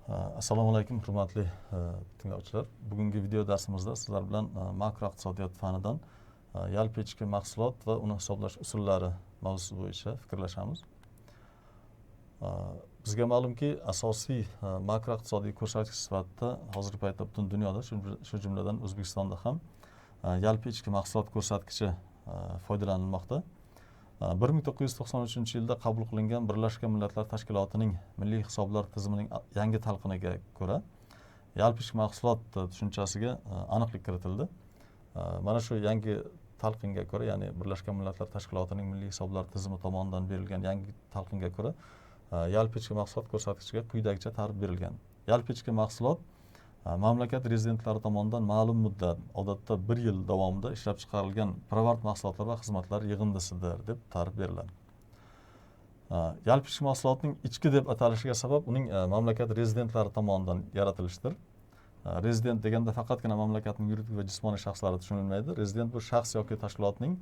Assalomu alaykum, hurmatli tinglovchilar. Bugungi video darsimizda sizlar bilan makroiqtisodiyot fanidan yalpi ichki mahsulot va uni hisoblash usullari mavzusi bo'yicha fikrlashamiz. Bizga ma'lumki, asosiy makroiqtisodiy ko'rsatkich sifatida hozirgi paytda butun dunyoda, shu jumladan O'zbekistonda ham yalpi ichki mahsulot ko'rsatkichi foydalanilmoqda. 1993-yilda qabul qilingan Birlashgan Millatlar Tashkilotining milliy hisoblar tizimining yangi talqiniga ko'ra yalpi ichki mahsulot tushunchasiga aniqlik kiritildi. Mana shu yangi talqinga ko'ra, ya'ni Birlashgan Millatlar Tashkilotining milliy hisoblar tizimi tomonidan berilgan yangi talqinga ko'ra yalpi ichki mahsulot ko'rsatkichiga quyidagicha ta'rif berilgan. Yalpi ichki mahsulot mamlakat rezidentlari tomonidan ma'lum muddat, odatda bir yil davomida ishlab chiqarilgan pirovard mahsulotlar va xizmatlar yig'indisidir deb ta'rif beriladi. Yalpi ichki mahsulotning ichki deb atalishiga sabab uning mamlakat rezidentlari tomonidan yaratilishidir. Rezident deganda faqatgina mamlakatning yuridik va jismoniy shaxslari tushunilmaydi. Rezident bu shaxs yoki tashkilotning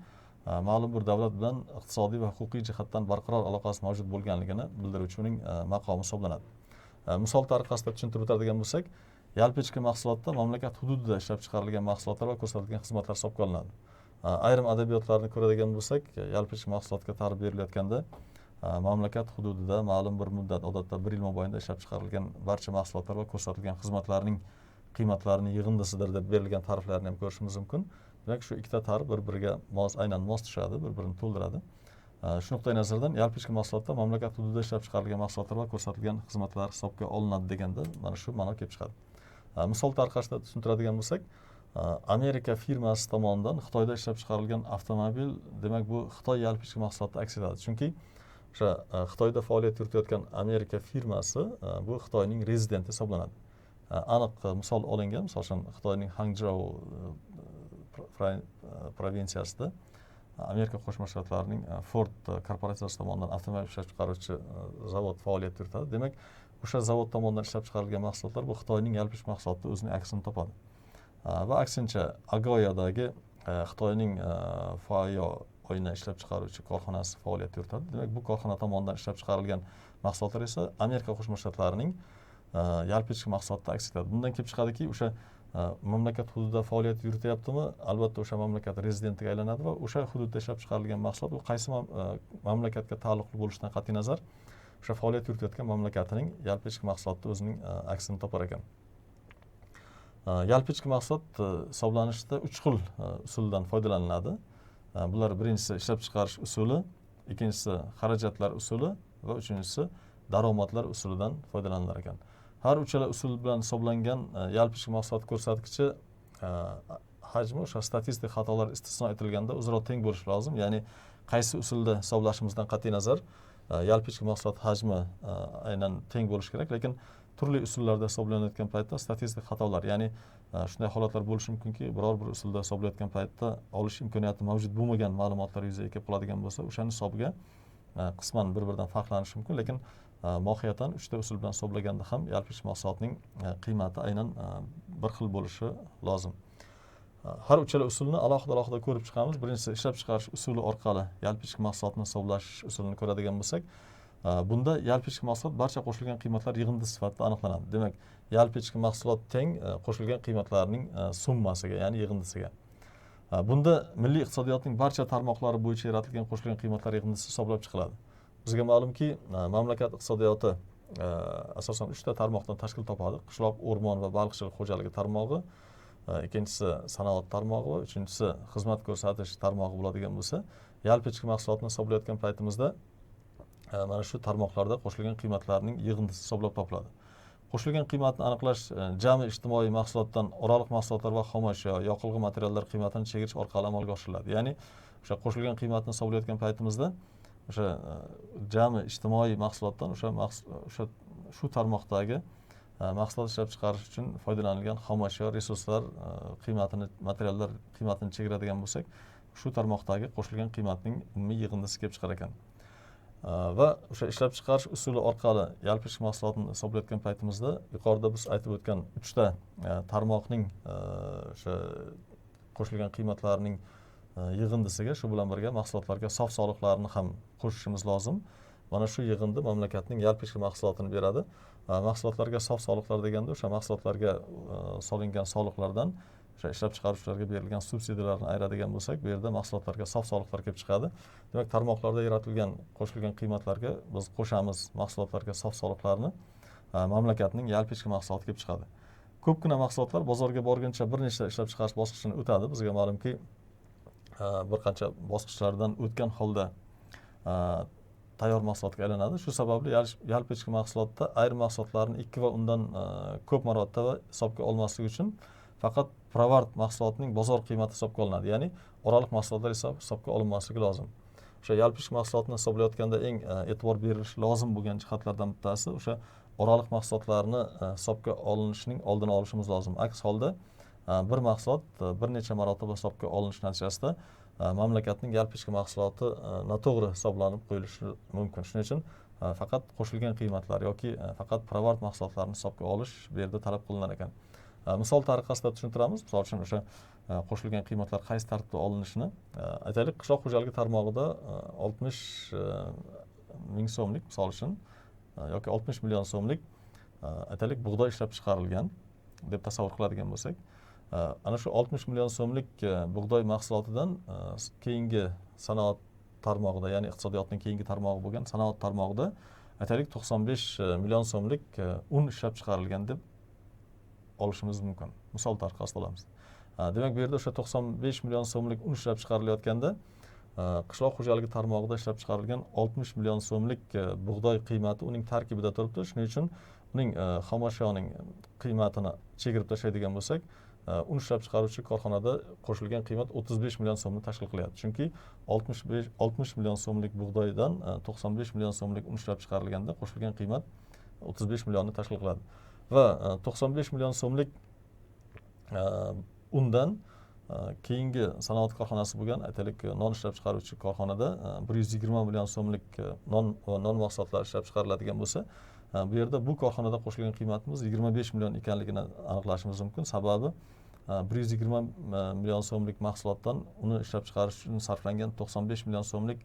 ma'lum bir davlat bilan iqtisodiy va huquqiy jihatdan barqaror aloqasi mavjud bo'lganligini bildiruvchi uning maqomi hisoblanadi. Misol tariqasida tushuntirib o'tadigan bo'lsak, yalpi ichki mahsulotda mamlakat hududida ishlab chiqarilgan mahsulotlar va ko'rsatilgan xizmatlar hisobga olinadi. Ayrim adabiyotlarni ko'radigan bo'lsak, yalpi ichki mahsulotga ta'rif berilayotganda mamlakat hududida ma'lum bir muddat, odatda bir yil mobaynida ishlab chiqarilgan barcha mahsulotlar va ko'rsatilgan xizmatlarning qiymatlarini yig'indisidir deb berilgan ta'riflarni ham ko'rishimiz mumkin. Demak, shu ikkita ta'rif bir-biriga mos, aynan mos tushadi, bir-birini to'ldiradi. Shu nuqtai nazardan yalpi ichki mahsulotda mamlakat hududida ishlab chiqarilgan mahsulotlar va ko'rsatilgan xizmatlar hisobga olinadi deganda mana shu ma'no kelib chiqadi. Misol tariqasida tushuntiradigan bo'lsak, Amerika firmasi tomonidan Xitoyda ishlab chiqarilgan avtomobil, demak, bu Xitoy yalpi ichki mahsulotida aks etadi. Chunki o'sha Xitoyda faoliyat yuritayotgan Amerika firmasi bu Xitoyning rezidenti hisoblanadi. Aniq misol olingan, misol uchun, Xitoyning Hangzhou provinsiyasida Amerika Qo'shma Shtatlarining Ford korporatsiyasi tomonidan avtomobil ishlab chiqaruvchi zavod faoliyat yuritadi. Demak, o'sha zavod tomonidan ishlab chiqarilgan mahsulotlar bu Xitoyning yalpi ichki mahsulotida o'zining aksini topadi. Va aksincha, Agoyadagi Xitoyning Fayo oyna ishlab chiqaruvchi korxonasi faoliyat yuritadi. Demak, bu korxona tomonidan ishlab chiqarilgan mahsulotlar esa Amerika Qo'shma Shtatlarining yalpi ichki mahsulotida aks etadi. Bundan kelib chiqadiki, o'sha mamlakat hududida faoliyat yurityaptimi, albatta o'sha mamlakat rezidentiga aylanadi va o'sha hududda ishlab chiqarilgan mahsulot u qaysi mamlakatga taalluqli bo'lishidan qat'iy nazar o'sha faoliyat yuritayotgan mamlakatining yalpi ichki mahsulotida o'zining aksini topar ekan. Yalpi ichki mahsulot hisoblanishida uch xil usuldan foydalaniladi. Bular: birinchisi ishlab chiqarish usuli, ikkinchisi xarajatlar usuli va uchinchisi daromadlar usulidan foydalanilar ekan. Har uchala usul bilan hisoblangan yalpi ichki mahsulot ko'rsatkichi hajmi o'sha statistik xatolar istisno etilganda o'zaro teng bo'lishi lozim. Ya'ni qaysi usulda hisoblashimizdan qat'iy nazar yalpi ichki mahsulot hajmi aynan teng bo'lishi kerak, lekin turli usullarda hisoblanayotgan paytda statistik xatolar, ya'ni shunday holatlar bo'lishi mumkinki, biror bir usulda hisoblayotgan paytda olish imkoniyati mavjud bo'lmagan ma'lumotlar yuzaga kelib qoladigan bo'lsa, o'shani hisobiga qisman bir biridan farqlanishi mumkin, lekin mohiyatan uchta usul bilan hisoblaganda ham yalpi ichki mahsulotning qiymati aynan bir xil bo'lishi lozim. Har uchala usulni alohida alohida ko'rib chiqamiz. Birinchisi ishlab chiqarish usuli orqali yalpi ichki mahsulotni hisoblash usulini ko'radigan bo'lsak, bunda yalpi ichki mahsulot barcha qo'shilgan qiymatlar yig'indisi sifatida aniqlanadi. Demak, yalpi ichki mahsulot teng qo'shilgan qiymatlarning summasiga, ya'ni yig'indisiga. Bunda milliy iqtisodiyotning barcha tarmoqlari bo'yicha yaratilgan qo'shilgan qiymatlar yig'indisi hisoblab chiqiladi. Bizga ma'lumki, mamlakat iqtisodiyoti asosan uchta tarmoqdan tashkil topadi: qishloq, o'rmon va baliqchilik xo'jaligi tarmog'i, ikkinchisi sanoat tarmog'i va uchinchisi xizmat ko'rsatish tarmog'i bo'ladigan bo'lsa, yalpi ichki mahsulotni hisoblayotgan paytimizda mana shu tarmoqlarda qo'shilgan qiymatlarning yig'indisi hisoblab topiladi. Qo'shilgan qiymatni aniqlash jami ijtimoiy mahsulotdan oraliq mahsulotlar va xomashyo, yoqilg'i materiallar qiymatini chegirish orqali amalga oshiriladi. Ya'ni o'sha qo'shilgan qiymatni hisoblayotgan paytimizda o'sha jami ijtimoiy mahsulotdan o'sha shu tarmoqdagi mahsulot ishlab chiqarish uchun foydalanilgan xomashyo, resurslar qiymatini, materiallar qiymatini chegiradigan bo'lsak, shu tarmoqdagi qo'shilgan qiymatning umumiy yig'indisi kelib chiqar ekan. Va o'sha ishlab chiqarish usuli orqali yalpi ichki mahsulotni hisoblayotgan paytimizda yuqorida biz aytib o'tgan uchta tarmoqning o'sha qo'shilgan qiymatlarning yig'indisiga shu bilan birga mahsulotlarga sof soliqlarni ham qo'shishimiz lozim. Mana shu yig'indi mamlakatning yalpi ichki mahsulotini beradi. Mahsulotlarga sof soliqlar deganda o'sha mahsulotlarga solingan soliqlardan o'sha ishlab chiqaruvchilarga berilgan subsidiyalarni ayiradigan bo'lsak, bu yerda mahsulotlarga sof soliqlar kelib chiqadi. Demak, tarmoqlarda yaratilgan qo'shilgan qiymatlarga biz qo'shamiz mahsulotlarga sof soliqlarni, mamlakatning yalpi ichki mahsuloti kelib chiqadi. Ko'pgina mahsulotlar bozorga borguncha bir nechta ishlab chiqarish bosqichini o'tadi. Bizga ma'lumki, bir qancha bosqichlardan o'tgan holda tayyor mahsulotga aylanadi. Shu sababli yalpi ichki mahsulotda ayrim mahsulotlarni 2 va undan ko'p marotaba hisobga olmaslik uchun faqat provart mahsulotning bozor qiymati hisobga olinadi. Ya'ni oraliq mahsulotlar hisobga olinmasligi lozim. O'sha yalpi ichki mahsulotni hisoblayotganda eng e'tibor berilishi lozim bo'lgan jihatlardan bittasi o'sha oraliq mahsulotlarni hisobga olinishining oldini olishimiz lozim. Aks holda bir mahsulot bir necha marotaba hisobga olinishi natijasida mamlakatning yalpi ichki mahsuloti noto'g'ri hisoblanib qo'yilishi mumkin. Shuning uchun faqat qo'shilgan qiymatlar yoki faqat provart mahsulotlarni hisobga olish bu yerda talab qilinar ekan. Misol tariqasida tushuntiramiz. Misol uchun o'sha qo'shilgan qiymatlar qaysi tartibda olinishini aytaylik, qishloq xo'jaligi tarmog'ida 60 ming so'mlik, misol uchun, yoki 60 million so'mlik, aytaylik, bug'doy ishlab chiqarilgan deb tasavvur qiladigan bo'lsak, ana shu 60 million so'mlik bug'doy mahsulotidan keyingi sanoat tarmog'ida, ya'ni iqtisodiyotning keyingi tarmog'i bo'lgan sanoat tarmog'ida, aytaylik, 95 million so'mlik un ishlab chiqarilgan deb olishimiz mumkin. Misol tariqasida olamiz. Demak, bu yerda o'sha 95 million so'mlik un ishlab chiqarilayotganda qishloq xo'jaligi tarmog'ida ishlab chiqarilgan 60 million so'mlik bug'doy qiymati uning tarkibida turibdi. Shuning uchun uning xomashyoning qiymatini chegirib tashlaydigan bo'lsak, un ishlab chiqaruvchi korxonada qo'shilgan qiymat 35 million so'mni tashkil qilyapti. Chunki 60 million so'mlik bug'doydan 95 million so'mlik un ishlab chiqarilganda qo'shilgan qiymat 35 millionni tashkil qiladi. Va 95 million so'mlik undan keyingi sanoat korxonasi bo'lgan, aytaylik, non ishlab chiqaruvchi korxonada 120 million so'mlik non va non mahsulotlari ishlab chiqariladigan bo'lsa, bu yerda bu korxonada qo'shilgan qiymatimiz 25 million ekanligini aniqlashimiz mumkin. Sababi 120 million so'mlik mahsulotdan uni ishlab chiqarish uchun sarflangan 95 million so'mlik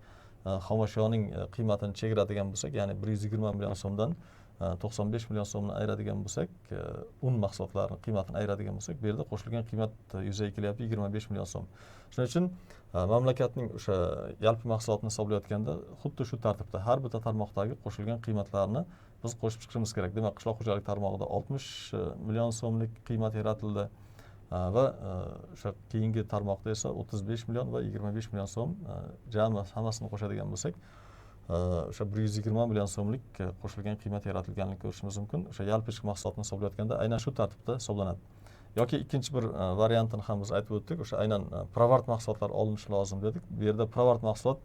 xomashyoning qiymatini chegiradigan bo'lsak, ya'ni 120 million so'mdan 95 million so'mni ayiradigan bo'lsak, un mahsulotlarining qiymatini ayiradigan bo'lsak, bu yerda qo'shilgan qiymat yuzaga kelyapti 25 million so'm. Shuning uchun mamlakatning o'sha yalpi mahsulotini hisoblayotganda xuddi shu tartibda har bitta tarmoqdagi qo'shilgan qiymatlarni biz qo'shib chiqishimiz kerak. Demak, qishloq xo'jalik tarmog'ida 60 million so'mlik qiymat yaratildi va o'sha keyingi tarmoqda esa 35 million va 25 million so'm, jami hammasini qo'shadigan bo'lsak, o'sha 120 million so'mlik qo'shilgan qiymat yaratilganligini ko'rishimiz mumkin. O'sha yalpi ichki mahsulotni hisoblayotganda aynan shu tartibda hisoblanadi. Yoki ikkinchi bir variantini ham biz aytib o'tdik. O'sha aynan provart mahsulotlar olinishi lozim dedik. Bu yerda provart mahsulot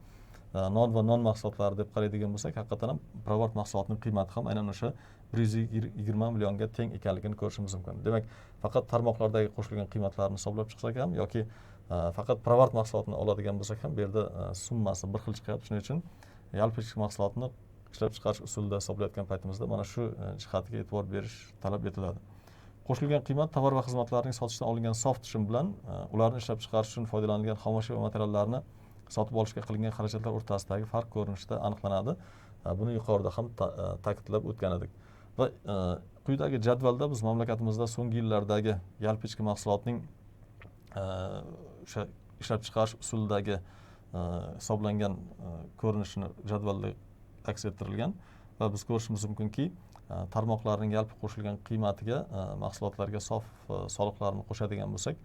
non va non mahsulotlari deb qaraydigan bo'lsak, haqiqatan ham provart mahsulotning qiymati ham aynan o'sha 120 millionga teng ekanligini ko'rishimiz mumkin. Demak, faqat tarmoqlardagi qo'shilgan qiymatlarni hisoblab chiqsak ham yoki faqat provart mahsulotini oladigan bo'lsak ham bu yerda summasi bir xil chiqyapti. Shuning uchun yalpi ichki mahsulotni ishlab chiqarish usulida hisoblayotgan paytimizda mana shu jihatiga e'tibor berish talab etiladi. Qo'shilgan qiymat tovar va xizmatlarning sotishdan olingan sof tushum bilan ularni ishlab chiqarish uchun foydalanilgan xomashyo va materiallarni sotib olishga qilingan xarajatlar o'rtasidagi farq ko'rinishida aniqlanadi. Buni yuqorida ham ta'kidlab o'tgan edik. Va quyidagi jadvalda biz mamlakatimizda so'nggi yillardagi yalpi ichki mahsulotning o'sha ishlab chiqarish usulidagi hisoblangan ko'rinishini jadvalda aks ettirilgan va biz ko'rishimiz mumkinki, tarmoqlarning yalpi qo'shilgan qiymatiga mahsulotlarga sof soliqlarni qo'shadigan bo'lsak,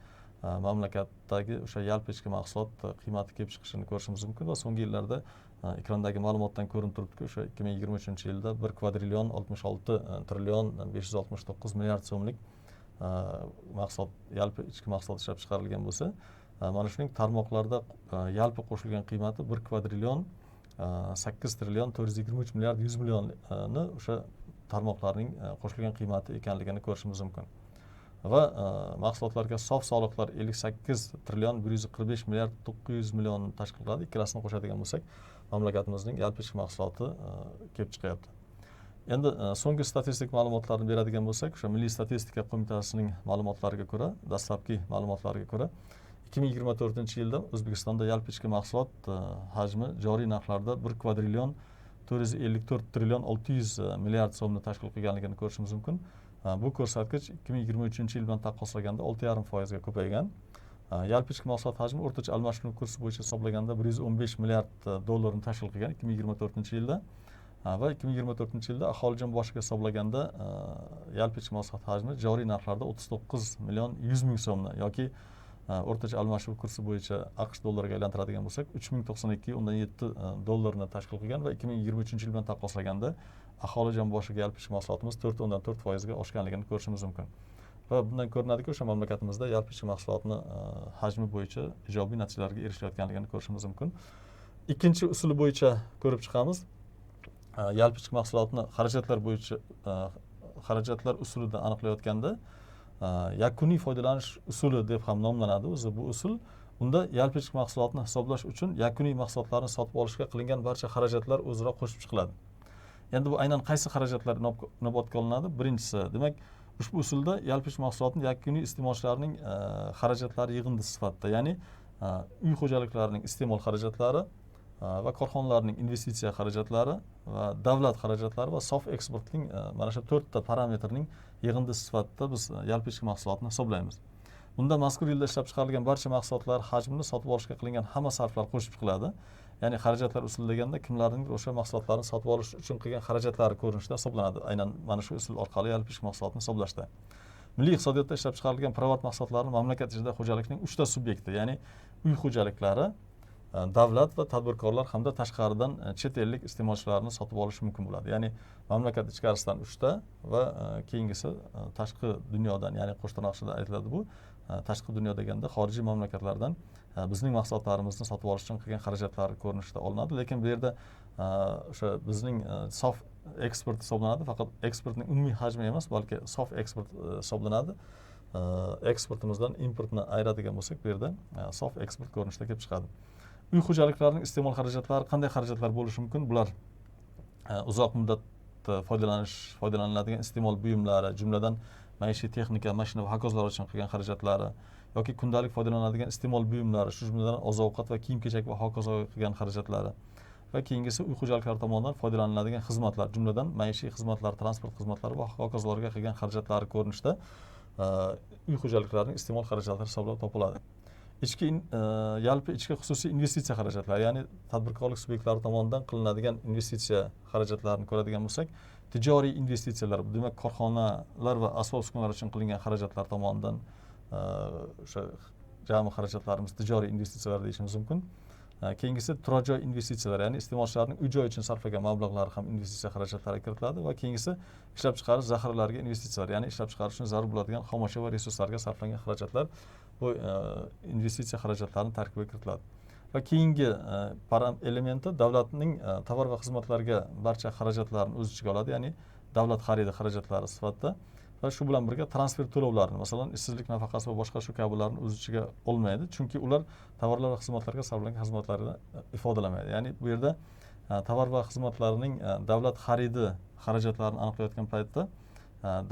mamlakatdagi o'sha yalpi ichki mahsulot qiymati kelib chiqishini ko'rishimiz mumkin va so'nggi yillarda ekrandagi ma'lumotdan ko'rinib turibdiki, o'sha 2023-yilda 1 kvadrillion 66 trillion 569 milliard so'mlik mahsulot, yalpi ichki mahsulot ishlab chiqarilgan bo'lsa, mana shuning tarmoqlarda yalpi qo'shilgan qiymati 1 kvadrillion 8 trillion 423 milliard 100 millionni o'sha tarmoqlarning qo'shilgan qiymati ekanligini ko'rishimiz mumkin. Va mahsulotlarga sof soliqlar 58 trillion 145 milliard 900 millionni tashkil qiladi. Ikkalasini qo'shadigan bo'lsak, mamlakatimizning yalpi ichki mahsuloti kelib chiqyapti. Endi so'nggi statistik ma'lumotlarni beradigan bo'lsak, o'sha Milliy statistika qo'mitasining ma'lumotlariga ko'ra, dastlabki ma'lumotlarga ko'ra 2024-yilda O'zbekistonda yalpi ichki mahsulot hajmi joriy narxlarda 1 kvadrillion 454 trillion 600 milliard so'mni tashkil qilganligini ko'rishimiz mumkin. Bu ko'rsatkich 2023 yil bilan taqqoslaganda 6,5% ga ko'paygan. Yalpi ichki mahsulot hajmi o'rtacha almashinuv kursi bo'yicha hisoblaganda 115 milliard dollarni tashkil qilgan 2024 yilda va 2024 yilda aholi jon boshiga hisoblaganda yalpi ichki mahsulot hajmi joriy narxlarda 39 million 100 ming so'mni yoki o'rtacha almashuv kursi bo'yicha AQSh dollariga aylantiradigan bo'lsak, 3092,7 dollarni tashkil qilgan va 2023 yil bilan taqqoslaganda aholi jon boshiga yalpi ichki mahsulotimiz 4,4%ga oshganligini ko'rishimiz mumkin. Va bundan ko'rinadiki, o'sha mamlakatimizda yalpi ichki mahsulotni hajmi bo'yicha ijobiy natijalarga erishilayotganligini ko'rishimiz mumkin. Ikkinchi usuli bo'yicha ko'rib chiqamiz. Yalpi ichki mahsulotni xarajatlar bo'yicha, xarajatlar usulida aniqlayotganda yakuniy foydalanish usuli deb ham nomlanadi o'zi bu usul. Unda yalpi ichki mahsulotni hisoblash uchun yakuniy mahsulotlarni sotib olishga qilingan barcha xarajatlar o'zaro qo'shib chiqiladi. Endi bu aynan qaysi xarajatlar inobatga olinadi? Birinchisi, demak, ushbu usulda yalpi ichki mahsulotni yakuniy iste'molchilarning xarajatlari yig'indisi sifatida, ya'ni uy xo'jaliklarining iste'mol xarajatlari va korxonalarning investitsiya xarajatlari va davlat xarajatlari va sof eksportning mana shu to'rtta parametrning yig'indisi sifatida biz yalpi ichki mahsulotni hisoblaymiz. Bunda mazkur yilda ishlab chiqarilgan barcha mahsulotlar hajmini sotib olishga qilingan hamma sarflar qo'shib chiqiladi. Ya'ni xarajatlar usuli deganda kimlarningdir o'sha mahsulotlarni sotib olish uchun qilgan xarajatlari ko'rinishida hisoblanadi aynan mana shu usul orqali yalpi ichki mahsulotni hisoblashda. Milliy iqtisodiyotda ishlab chiqarilgan pirovard mahsulotlarni mamlakat ichida xo'jalikning uchta subyekti, ya'ni uy xo'jaliklari, davlat va tadbirkorlar hamda tashqaridan chet ellik iste'molchilarni sotib olishi mumkin bo'ladi. Ya'ni mamlakat ichkarisidan uchta va keyingisi tashqi dunyodan, ya'ni qo'sh tirnoq ichida aytiladi bu, tashqi dunyo deganda xorijiy mamlakatlardan bizning mahsulotlarimizni sotib olish uchun qilgan xarajatlari ko'rinishida olinadi. Lekin bu yerda o'sha bizning sof eksport hisoblanadi, faqat eksportning umumiy hajmi emas, balki sof eksport hisoblanadi. Eksportimizdan importni ayiradigan bo'lsak, bu yerda sof eksport ko'rinishida kelib chiqadi. Uy xo'jaliklarining iste'mol xarajatlari qanday xarajatlar bo'lishi mumkin? Bular uzoq muddatda foydalaniladigan iste'mol buyumlari, jumladan maishiy texnika, mashina va hokazolar uchun qilgan xarajatlari yoki kundalik foydalaniladigan iste'mol buyumlari, shu jumladan oziq ovqat va kiyim kechak va hokazoga qilgan xarajatlari va keyingisi uy xo'jaliklari tomonidan foydalaniladigan xizmatlar, jumladan maishiy xizmatlar, transport xizmatlari va hokazolarga qilgan xarajatlari ko'rinishida uy xo'jaliklarining iste'mol xarajatlari hisoblab topiladi. Ichki yalpi ichki xususiy investitsiya xarajatlari, ya'ni tadbirkorlik subyektlari tomonidan qilinadigan investitsiya xarajatlarini ko'radigan bo'lsak, tijoriy investitsiyalar, demak, korxonalar va asbob uskunalar uchun qilingan xarajatlar tomonidan o'sha jami xarajatlarimiz tijoriy investitsiyalar deyishimiz mumkin. Keyingisi turar joy investitsiyalari, ya'ni iste'molchilarning uy joy uchun sarflagan mablag'lari ham investitsiya xarajatlariga kiritiladi va keyingisi ishlab chiqarish zaxiralariga investitsiyalar, ya'ni ishlab chiqarish uchun zarur bo'ladigan xomashyo va resurslarga sarflangan xarajatlar bu investitsiya xarajatlarini tarkibiga kiritiladi. Va keyingi elementi davlatning tovar va xizmatlarga barcha xarajatlarini o'z ichiga oladi, ya'ni davlat xaridi xarajatlari sifatida va shu bilan birga transfer to'lovlarini, masalan, ishsizlik nafaqasi va boshqa shu kabilarni o'z ichiga olmaydi, chunki ular tovarlar va xizmatlarga sarflangan xizmatlarni ifodalamaydi. Ya'ni bu yerda tovar va xizmatlarning davlat xaridi xarajatlarini aniqlayotgan paytda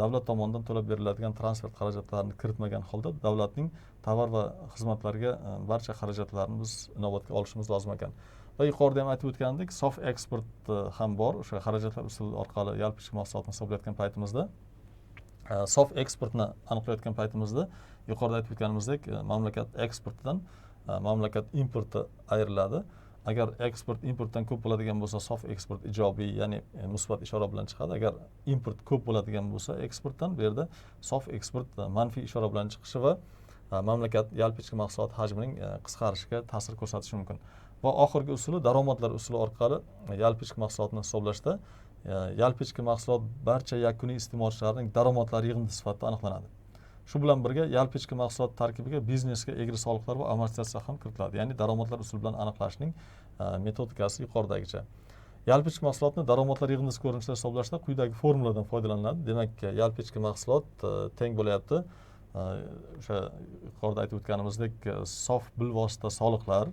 davlat tomonidan to'lab beriladigan transfer xarajatlarini kiritmagan holda davlatning tovar va xizmatlarga barcha xarajatlarini biz inobatga olishimiz lozim ekan. Va yuqorida ham aytib o'tgandek, sof eksport ham bor. O'sha xarajatlar usuli orqali yalpi ichki mahsulotni hisoblayotgan paytimizda, sof eksportni aniqlayotgan paytimizda, yuqorida aytib o'tganimizdek, mamlakat eksportidan mamlakat importi ayriladi. Agar eksport importdan ko'p bo'ladigan bo'lsa, sof eksport ijobiy, ya'ni musbat ishora bilan chiqadi. Agar import ko'p bo'ladigan bo'lsa eksportdan, bu yerda sof eksport manfiy ishora bilan chiqishi va mamlakat yalpi ichki mahsulot hajmining qisqarishiga ta'sir ko'rsatishi mumkin. Va oxirgi usuli daromadlar usuli orqali yalpi ichki mahsulotni hisoblashda yalpi ichki mahsulot barcha yakuniy iste'molchilarning daromadlari yig'indisi sifatida aniqlanadi. Shu bilan birga yalpi ichki mahsulot tarkibiga biznesga egri soliqlar va amortizatsiya ham kiritiladi. Ya'ni daromadlar usuli bilan aniqlashning metodikasi yuqoridagicha. Yalpi ichki mahsulotni daromadlar yig'indisi ko'rinishida hisoblashda quyidagi formuladan foydalaniladi. Demak, yalpi ichki mahsulot teng bo'lyapti o'sha yuqorida aytib o'tganimizdek, sof bilvosita soliqlar,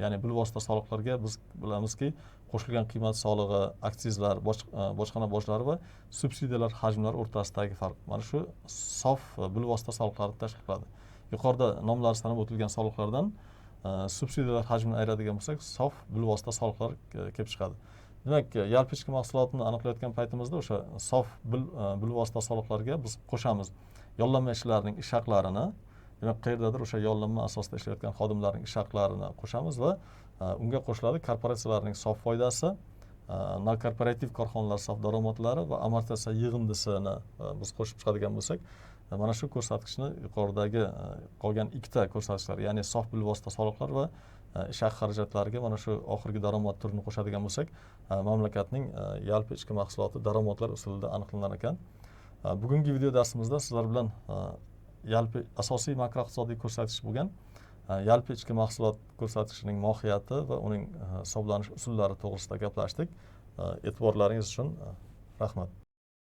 ya'ni bilvosita soliqlarga biz bilamizki, qo'shilgan qiymat solig'i, aksizlar, bojxona bojlari va subsidiyalar hajmlari o'rtasidagi farq, mana shu sof bilvosita soliqlarni tashkil qiladi. Yuqorida nomlari sanab o'tilgan soliqlardan subsidiyalar hajmini ayiradigan bo'lsak, sof bilvosita soliqlar kelib chiqadi. Demak, yalpi ichki mahsulotni aniqlayotgan paytimizda o'sha sof bilvosita soliqlarga biz qo'shamiz yollanma ishchilarning ish haqlarini. Demak, qayerdadir o'sha yollanma asosida ishlayotgan xodimlarning ish haqlarini qo'shamiz va unga qo'shiladi korporatsiyalarning sof foydasi, nokorporativ korxonalar sof daromadlari va amortizatsiya yig'indisini biz qo'shib chiqadigan bo'lsak, mana shu ko'rsatkichni yuqoridagi qolgan ikkita ko'rsatkichlar, ya'ni sof bilvosita soliqlar va ish haqi xarajatlariga mana shu oxirgi daromad turini qo'shadigan bo'lsak, mamlakatning yalpi ichki mahsuloti daromadlar usulida aniqlanar ekan. Bugungi video darsimizda sizlar bilan yalpi asosiy makroiqtisodiy ko'rsatkich bo'lgan yalpi ichki mahsulot ko'rsatkichining mohiyati va uning hisoblanish usullari to'g'risida gaplashdik. E'tiborlaringiz uchun rahmat.